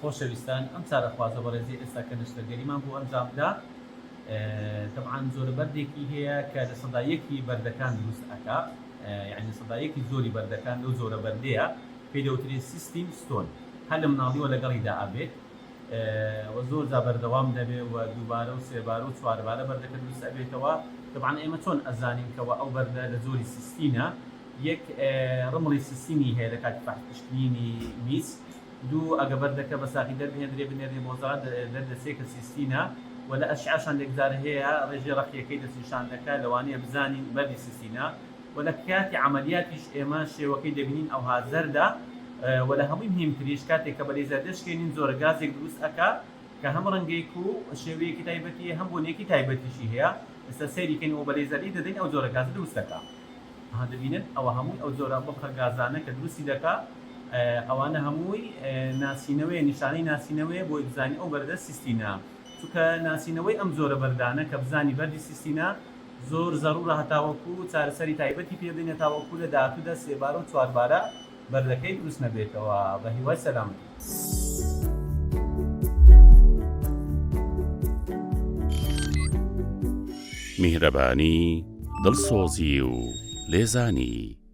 خۆشەویستان ئەم چارەخوازە بەڕێزەی ئێستا کە نەشتەرگەریمان بۆ ئەنجام دا تەبعەن جۆرە بەردێکی هەیە کە لە سەدا یەکی بەردەکان دروست ئەکا یعنی سەدا یەکی زۆری بەردەکان لەو جۆرە بەردەیە پێی دەوترێ cystine stone هەر لە مناڵیوە لەگەڵیدا ئەبێت و زۆر جا بەردەوام دەبێ و دووبارە و سێبارە و چواربارە بەردەکە دروست ئەبێتەوە تەبعەن ئێمە چۆن ئەزانین کەوا ئەو بەردە لە جۆری سیستینە یەک ڕمڵی سیستینی هەیە لە کاتی فەحس پشکنینی میز دوو ئەگە بەردەکە بە ساغی دەربهێندرێ بنێرێ بۆ زەڕە دەردەچێ کە سیستینە و لە ئەشعەش هەندێک جار هەیە ڕێژەی ڕەقیەکەی دەستنیشان دەکا لەوانەیە بزانین بەردی سیستینە و لە کاتی عەمەلیاتیش ئێمە شێوەکەی دەبینین ئەوها زەردە و لە هەمووی مهیمتریش کاتێک کە بە لەیزەر دەشکێنین جۆرە گازێک دروست ئەکا کە هەم ڕەنگێک و شێوەیەکی تایبەتی هەیە هەم بۆنێکی تایبەتیشی هەیە ئێستا سەیری کەین و بە لەیزەر لی دەدەین ئەو جۆرە گازە دروست دەکا. ئەها دەبینن ئەوە هەمووی ئەو جۆرە بڵقە گازانە کە دروستی دەکا ئەوانە هەمووی ناسینەوەیە نیشانەی ناسینەوەیە بۆی بزانی ئەو بەردە سیستینە چونکە ناسینەوەی ئەم جۆرە بەردانە کە بزانی بەردی سیستینە زۆر زەرورە هەتاوەکو چارەسەری تایبەتی پێ بدەین هەتاوەکو لە داهاتوودا سێبارە و چواربارە بەردەکەی دروست نەبێتەوە بە هیوای سەلامەتی. میهرەبانی، دڵسۆزی و لێزانی.